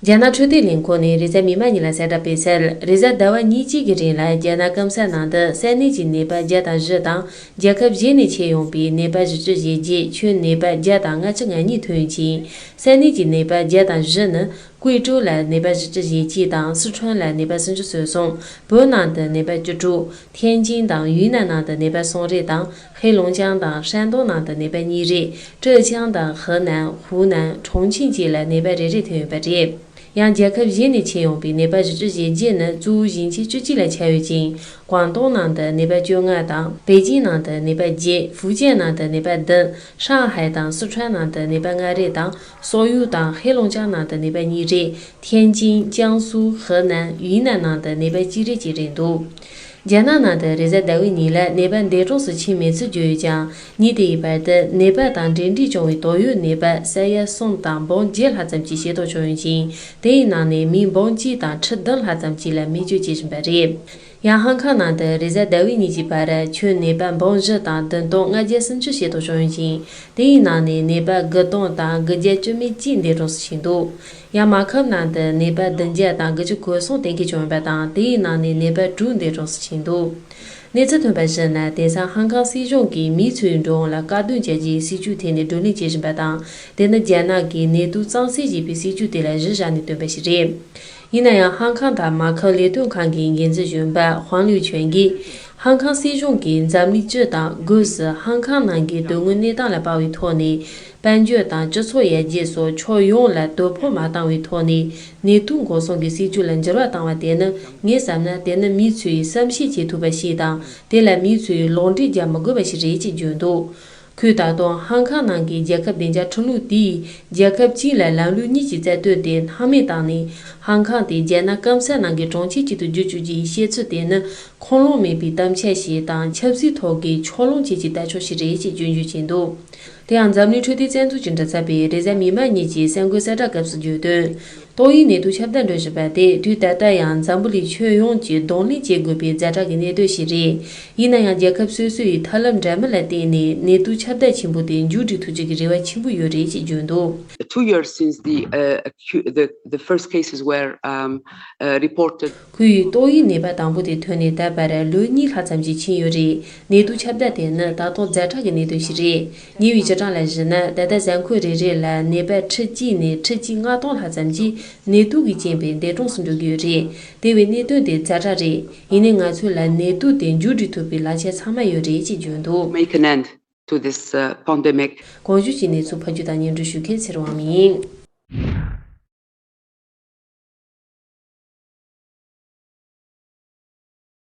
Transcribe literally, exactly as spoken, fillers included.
རྒྱ་ནག་འཕྲོད་བསྟེན་ལས་ཁུངས་ནས་རེས་གཟའ་མིག་དམར་ཉིན་ལ་གསལ་བསྒྲགས་སྤེལ་གསལ། རེས་གཟའ་ཟླ་བ་ཉིན་གཅིག་གི་རིང་ལ་རྒྱ་ནག་སྐམ་ས་ནང་དུ་ས་གནས་ཀྱི་ནད་པ་བརྒྱ་དང་བཞི་དང་། རྒྱལ་ཁབ་གཞན་ནས་ཁྱེར་ཡོང་པའི་ནད་པ་བཞི་བཅུ་ཞེ་བརྒྱད། ཁྱོན་ནད་པ་བརྒྱ་དང་ལྔ་བཅུ་ང་གཉིས་ཐོན་ཅིང་། ས་གནས་ཀྱི་ནད་པ་བརྒྱ་དང་བཞི་ནི། ཀུའེ་ཀྲོའུ་ལ་ནད་པ་བཞི་བཅུ་ཞེ་གཅིག་དང་། སི་ཁྲོན་ལ་ནད་པ་སུམ་ཅུ་སོ་གསུམ། བོད་ནང་དུ་ནད་པ་བཅུ་དྲུག། ཐེན་ཅིན་དང་ཡུན་ནན་ནང་དུ་ནད་པ་གསུམ་རེ་དང་། ཧེ་ལུང་ཅང་དང་ཧྲན་ཏུང་ནང་དུ་ནད་པ་གཉིས་རེ། ཀྲེ་ཅང་དང་ཧེ་ནན། ཧུའུ་ནན། ཁྲུང་ཆིང་བཅས་ལ་ནད་པ་རེ་རེ་ཐོན་ཡོད་པ་རེད། ཡང་རྒྱལ་ཁབ་གཞན་ནས་ཁྱེར་ཡོང་པའི་ནད་པ་བཞི་བཅུ་ཞེ་བརྒྱད་ནི་གཙོ་བོ་ཞིང་ཆེན་བཅུ་གཅིག་ལ་ཁྱབ་ཡོད་ཅིང་། ཀོང་ཏུང་ནང་དུ་ནད་པ་བཅོ་ལྔ་དང་། པེ་ཅིང་ནང་དུ་ནད་པ་བརྒྱད། ཧྥུའུ་ཅན་ནང་དུ་ནད་པ་བདུན། ཧྲང་ཧའེ་དང་སི་ཁྲོན་ནང་དུ་ནད་པ་ལྔ་རེ་དང་། སོག་ཡུལ་དང་ཧེ་ལུང་ཅང་ནང་དུ་ནད་པ་གཉིས་རེ། ཐེན་ཅིན། ཅང་སུའུ། ཧེ་ནན། ཡུན་ནན་ནང་དུ་ནད་པ་གཅིག་རེ་བཅས་རེད་འདུག་རྒྱ་ནག་ནང་དུ་རེས་གཟའ་ཟླ་བའི་ཉིན་ལ་ནད་པ་འདས་གྲོངས་སུ་ཕྱིན་མེད་ཚུལ་བརྗོད་ཡོད་ཀྱང་། ཉིན་དེའི་བར་དུ་ནད་པ་དང་འབྲེལ་འདྲིས་བྱུང་བའི་དོགས་ཡོད་ནད་པ་ས་ཡ་གསུམ་དང་འབུམ་བརྒྱད་ལྷག་ཙམ་གྱི་ཤེས་རྟོགས་བྱུང་ཡོད་ཅིང་། དེའི་ནང་ནས་མི་འབུམ་གཅིག་དང་ཁྲི་བདུན་ལྷག་ཙམ་གྱིས་ལ་སྨན་བཅོས་བྱེད་བཞིན་པ་རེད། ཡང་ཧང་ཁང་ནང་དུ་རེས་གཟའ་ཟླ་བའི་ཉིན་གྱི་བར་ཁྱོན་ནད་པ་འབུམ་བཞི་དང་བདུན་སྟོང་ལྔ་བརྒྱ་སུམ་ཅུ་ཤེས་རྟོགས་བྱུང་ཡོད་ཅིང་། དེའི་ནང་ནས་ནད་པ་དགུ་སྟོང་དང་དགུ་བརྒྱ་བཅུ་མེད་གཅིག་འདས་གྲོངས་སུ་ཕྱིན་འདུག་ཡང་མ་ཁབ་ནང་དུ་ནད་པ་བདུན་བརྒྱ་དང་དགུ་བཅུ་གོ་གསུམ་གཏན་འཁེལ་བྱུང་ཡོད་པ་དང་། དེའི་ནང་ནས་ནད་པ་དྲུག་འདས་གྲོངས་སུ་ཕྱིན་འདུག་གནས་ཚུལ་ཐོན་པར་གཞིགས་ན། དེང་སང་ཧང་ཁང་སྲིད་གཞུང་གིས་མི་ཚོའི་འགྲོ་འོང་ལ་བཀག་སྡོམ་བྱ་རྒྱུའི་སྲིད་ཇུས་ཐད་ནས་བགྲོ་གླེང་བྱེད་བཞིན་པ་དང་། དེ་ནི་རྒྱ་ནག་གིས་ནད་དུག་གཙང་སེལ་བྱེད་པའི་སྲིད་ཇུས་དེ་ལ་གཞི་བཞག་ནས་བཏོན་པ་ཞིག་རེད། ཡིན་ན་ཡང་། ཧང་ཁང་དང་མ་ཁབ་ལས་དོན་ཁང་གི་འགན་འཛིན་གཞོན་པ་ཧུང་ལིའུ་ཆོན་གྱིས། ཧང་ཁང་སྲིད་གཞུང་གིས་འཛམ་གླིང་སྤྱི་དང་སྒོས་སུ་ཧང་ཁང་ནང་གི་དོན་དངོས་གནས་སྟངས་ལ་དཔག་པའི་ཐོག་ནས། དཔལ་འབྱོར་དང་སྤྱི་ཚོགས་ཡར་རྒྱས་སོགས་ཕྱོགས་ཡོངས་ལ་དོ་ཕོག་མ་བཏང་བའི་ཐོག་ནས། ནད་དུག་འགོག་སྲུང་གི་སྲིད་ཇུས་ལ་འགྱུར་བ་བཏང་བ་དེ་ནི། ངས་བསམ་ན་དེ་ནི་མི་ཚོས་བསམ་ཤེས་བྱེད་ཐུབ་པ་ཞིག་དང་། དེ་ལ་མི་ཚོས་ལོག་འགྲེལ་རྒྱག་མི་དགོས་པ་ཞིག་རེད་ཅེས་བརྗོད་འདུག་ཁོས་ད་དུང་ཧང་ཁང་ནང་གི་རྒྱལ་ཁབ་བདེ་འཇགས་ཁྲིམས་ལུགས་དེས། རྒྱལ་ཁབ་གཅིག་ལ་ལམ་ལུགས་གཉིས་ཀྱི་རྩ་དོན་དེ་སྣང་མེད་བཏང་ནས། ཧང་ཁང་དེ་རྒྱ་ནག་སྐམ་ས་ནང་གི་གྲོང་ཁྱེར་ཅིག་ཏུ་བསྒྱུར་བཅུག་རྒྱུ་ཡི་བཤད་ཚུལ་དེ་ནི། ཁུངས་ལུང་མེད་པའི་གཏམ་འཆལ་ཞིག་དང་། ཆབ་སྲིད་ཐོག་གི་ཕྱོགས་ལྷུང་བྱེད་ཀྱི་ལྟ་ཕྱོགས་ཤིག་རེད་ཅེས་སྐྱོན་བརྗོད་བྱས་འདུག་དེ་ཡང་། འཛམ་གླིང་འཕྲོད་བསྟེན་རྩ་འཛུགས་ཀྱི་མགྲིན་ཚབ་པས་རེས་གཟའ་མིག་དམར་ཉིན་གྱི་གསར་འགོད་གསལ་བསྒྲགས་སྐབས་སུ་བརྗོད་དོན། ཏོག་དབྱིབས་ནད་དུག་ཁྱབ་གདལ་འགྲོ་བཞིན་པ་དེ་དུས་ད་ལྟ་ཡང་འཛམ་བུ་གླིང་ཁྱོན་ཡོངས་ཀྱིས་གདོང་ལེན་བྱེད་དགོས་པའི་ཛ་དྲག་གི་གནད་དོན་ཞིག་རེད། ཡིན་ན་ཡང་། རྒྱལ་ཁབ་སོ་སོ་ཡིས་ཐབས་ལམ་འདྲ་མིན་ལ་བརྟེན་ནས་ནད་དུག་ཁྱབ་གདལ་ཆེན་པོ་དེ་མཇུག་སྒྲིལ་ཐུབ་རྒྱུ་གི་རེ་བ་ཆེན་པོ་ཡོད་རེད་ཅེས་བརྗོད་འདུག Two years since the, uh, acu- the, the first cases were, um, uh, reported. ཁོས་ཏོག་དབྱིབས་ནད་པ་དང་པོ་དེ་ཐོན་ནས་ད་བར་ལོ་གཉིས་ལྷག་ཙམ་ཞིག་ཕྱིན་ཡོད་རེད། ནད་དུག་ཁྱབ་གདལ་དེ་ནི་ད་དུང་ཛ་དྲག་གི་གནད་དོན་ཞིག་རེད། ཉེ་བའི་སྤྱི་གྲངས་ལ་གཞིགས་ན། ད་ལྟ་གཟའ་འཁོར་རེ་རེ་ལ་ནད་པ་ཁྲི་གཅིག་ནས་ཁྲི་གཅིག་ལྔ་སྟོང་ལྷག་ཙམ་གྱིས་ནད་དུག་གི་རྐྱེན་པས་འདས་གྲོངས་སུ་འགྲོ་གི་ཡོད་རེད། དེ་བས་གནད་དོན་དེ་ཛ་དྲག་རེད། ཡིན་ནའི་ང་ཚོ་ལ་ནད་དུག་དེ་མཇུག་སྒྲིལ་ཐུབ་པའི་ལག་ཆ་ཚང་མ་ཡོད་རེད་ཅེས་བརྗོད་འདུག Make an end to this, uh, pandemic. གོང་ཞུས་ཀྱི་གནས་ཚུལ་ཕབ་སྒྱུར་དང་སྙན་སྒྲོན་ཞུ་མཁན་ཚེ་རིང་དབང་མོ་ཡིན།